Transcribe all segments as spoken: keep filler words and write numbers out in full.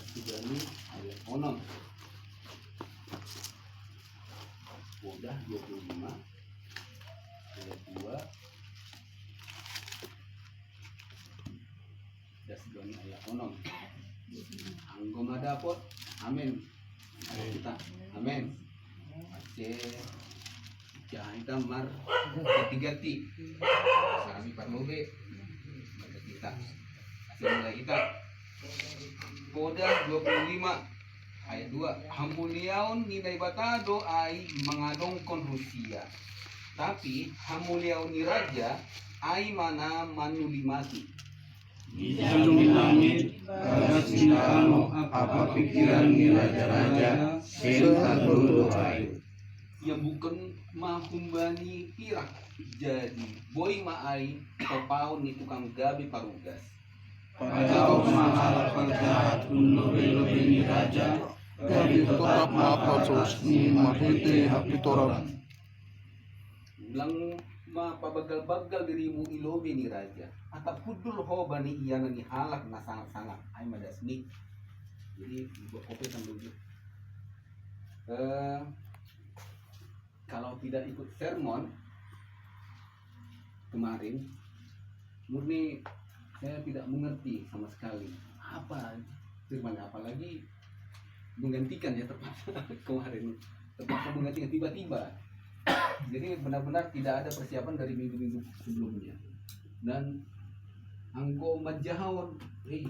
Sidani ayat onom. Kodah dua puluh lima ayat dua. Sidani ayat onom. Anggo madapot, amin. Amin. Kita, amin. Aceh, jangan kita mar ganti-ganti. Sami parlobe. Maka kita. Aceh mulai kita. Kodah dua puluh lima ayat dua. Hamuliaon ni Naibata do ai mangadongkon husia. Tapi hamuliaon ni raja ai ma na manulimaki. Dijalo ni langit, bagas ni tano, apa pikiran ni raja-raja, senta dodo ai. Ia bukan ma humbani pirak, jadi boi ma ai papaon ni tukang gabe parugas. Pajawab ma halak parjahat hun lobe-lobe ni raja, jadi totap ma pasos ni marhite hapitoran. Ulang ma pabagal-bagal dirimu i lobe ni raja. Atap hundul ho bani iana ni halak na sangap-sangap. Ai ma das ni. Jadi buat kopi kan dulu. Eh, kalau tidak ikut sermon kemarin, murni saya tidak mengerti sama sekali apa firman, apalagi menggantikan, ya, terpaksa kemarin, terpaksa menggantikan tiba-tiba. Jadi benar-benar tidak ada persiapan dari minggu-minggu sebelumnya. Dan anggo manjahaon, eh,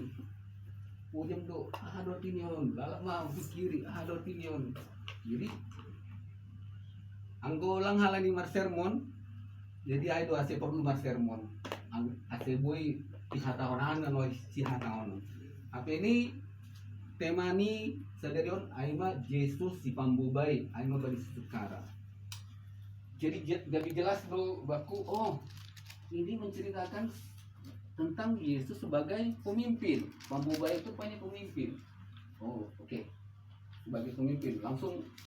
ujung do, ah, do tinion, lalap ma pikiri, ah, do tinion. Jadi anggo lang halani marsermon, jadi ai do ase porlu marsermon. Ang-, ase boi sihataonan, no, sihataonan. Hape ni tema ni sadari on ai ma Jesus si pambobai, ai ma bani sukara. Jadi je-, jadi jelas do baku, oh, ini menceritakan tentang Yesus sebagai pemimpin. Pambobai itu rupanya pemimpin. Oh, oke. Sebagai pemimpin. Langsung